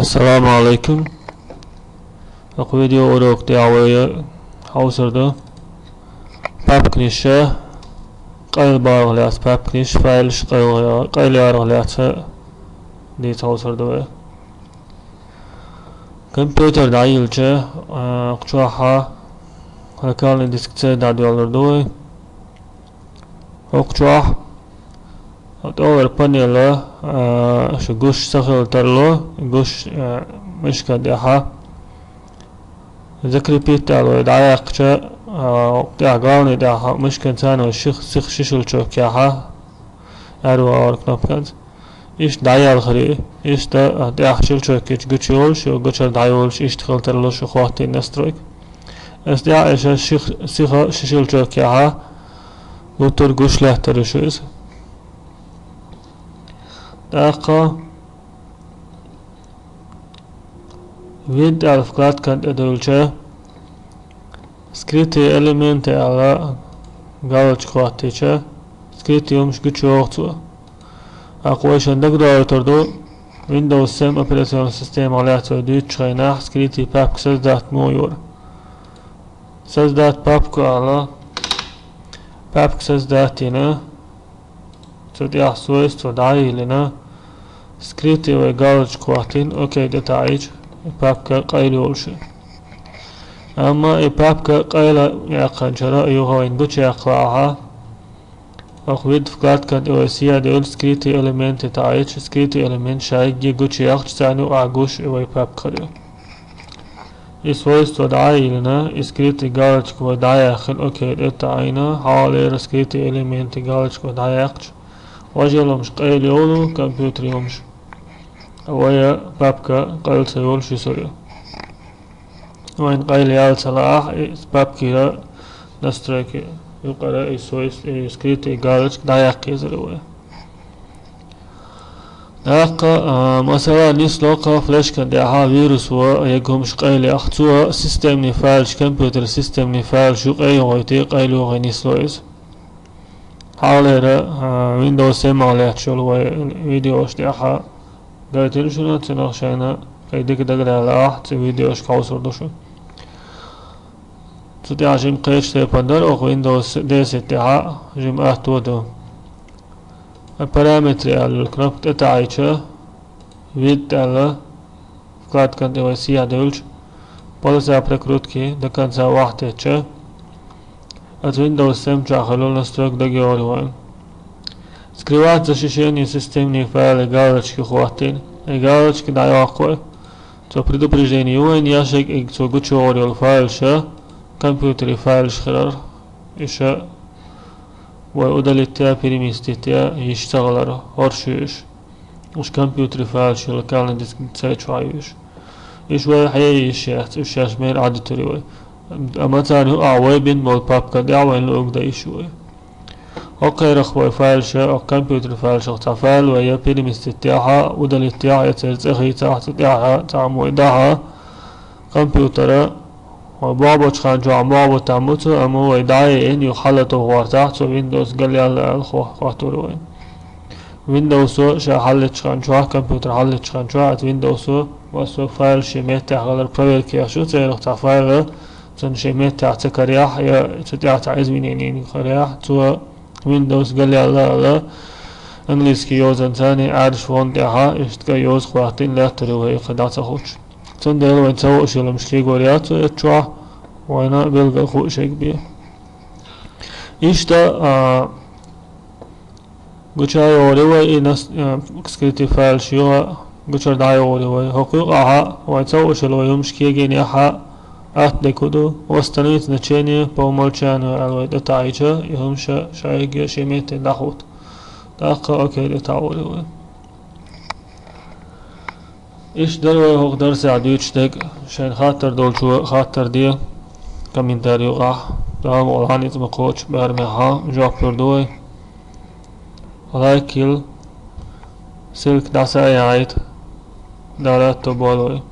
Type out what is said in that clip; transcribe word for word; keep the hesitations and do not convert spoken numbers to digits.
Ассаламу алейкум. ХӀокху видео урок тӀехь вай хьовсур ду папканаш, къайлабарах лаьцна папканаш, файлаш къайла-, къайлаярах лаьцна дийца хьовсур ду вай. Компьютер дӀайиллча, а, кху чохь локальный диск С дӀадоьллур ду вай. ХӀокху чохь, тӀехьара панель, а, шу гуш ца хила тарло, гуш, а, мышка тӀехь закрепить аьлла вай дӀаяьккхича, а, тӀехь главный тӀехь мышкан царна вай ших-, сиха шишелчок яхьа, аьрру агӀор кнопканца. Иштта дӀаялхаре, иштта, а, тӀехь шишелчок йича гучуйолуш, ю гучура дӀайолуш, иштта хила тарло шу хӀоттийна настройка. Ас тӀехь иша ших-, сиха шишелчок яхьа, луттур гуш лаьттар ю шу иза. ТӀаккха Вид аьлла вкладкан тӀе дуьлча, скрытые элементы аьлла галочка хӀоттийча, скрытый хӀумаш гучуйогӀу цо. ТӀаккха вай шайна дагадоуьйтур ду, Windows семь операционная система лаьцна вай дуьйцучу хенахь скрытый папка создать ма йора. Создать папку аьлла, папка создать йина, цу тӀехь свойства дӀа а йиллина, скрытый вай галочка хӀоттийна, окей тӀе таӀийча, и папка къайла йолуш ю. Амма и папка къайла яьккхинчара юха вайна гучуяьккхалахь, хӀокху вид вкладкан тӀе вай схьадевлла скрытые элементы таӀийча, скрытый элемент шайгге гучуяьккхича, царна юкъахь гуш и вай папка хир ю. И свойство дӀа а йиллина, и скрытый галочка вай дӀаяьккхина, окей тӀе таӀийна, хьалхалера скрытые элементы галочка вай дӀаяьккхича, важа йолу хӀумаш къайла йолу, компьютеран хӀумаш, вай папка къайла ца йолуш юсур ю. Вайна къайла яла ца лаахь, и папкера настройки юкъара и свойс-, и скрытый галочка дӀаяккха езар вай. ТӀаккха, а, масала, нисло кху флешкан тӀехь вирусо ерг хӀумаш къайлаяккха. Цо системный файлаш, компьютер системный файлаш юкъа а йохуьйтий, къайлайохий нисло иза. Хьалхалера, а, Windows семь лаьтташ йолу вай видеош тӀехь гайтина шуна, цунах шайна кхин дика дагалаьлла ахь, цу видеошка хьовсур ду шу. Цу тӀехь жимма кхечу тайпана дара, оха Windows десять тӀехь жимма атто ду. Параметры аьлла кнопка тӀе таӀийча, вид аьлла вкладкан тӀе вай схьадевлча, полоса прокрутки до конца вахтетча, оцу Windows семь чохь хуьлу настройка дагайогӀур ю вайн. Скрывать защищение системные файлы галочки хӀоттийна. И галочка дӀайоккху вай. Цо предупреждение ю вайн, яшек и цо гучуйогӀур йолу файлаш, компьютере файлаш хирар, иша вай удалить я, переместить я, йиш ца хилар, хӀорш ю уьш. Уьш компьютере файлаш ю, локальный диск С чохь ю уьш. Уьш вай хье йиш яц, уьш шаьш мера Ӏадитур ю вай. Амма царна юкъахь вай бина болу папка тӀехь вайна луург дан йиш ю вай. ХӀокхарах вай файлаш, хӀокху компьютер файлашах цхьа файл вай я переместить яхь, удалить яхь, я церан цӀе хийцахь, цу тӀехь цхьа хӀума вай дахь, компьютера вай бохь бочу хан чохь бохь бу там бу цо, амма вай дӀа а йина, юха хьалатуху гӀортахь, цо Windows галъяьлла аьлла хо-, хоттур вай. Windows-о ша хьаллечу хан чохь, компьютер хьаллечу хан чохь, оцу Windows-о массо а файл шен меттехь хилар проверка еш ю, церах цхьа файл, цунна шен меттехь ца карахь, я цу тӀехь цхьа изменение карахь, цо Windows галъяьлла аьлла, английский йозанца Ӏаьржа фон тӀехь, иштта кӀайн йоза хӀоттийна лаьттар ю вай, кхин дӀа ца хуучу. Цундела вайн ца хууш йолу хӀумаш кегор яц вай оцу чохь, вайна билггал хууш ерг бен. Иштта, а, гучуйогӀур ю вай и нас-, э, скрытый файлаш юха гучура дӀайогӀур ю вай. ХӀокху юкъахь вайн ца хууш йолу вай хӀумаш кегийнехь атта дерг хӀун ду, восстановить значение по умолчанию аьлла вай тӀе таӀийча, и хӀумаш шайгге шен метте дӀахӀутту. ТӀаккха окей тӀе таӀор ю вай. Иштта дара вай хӀокху дарсехь дуьйцуш дерг. Шайна хаттар долчо хаттар де комментарий юкъахь. Дала мукъ лахь, ницкъ ма кхочу, берамехь жоп лур ду вай. Лайк йилла, ссылка дӀасаяхьийта. Дала аьтто бойла вай.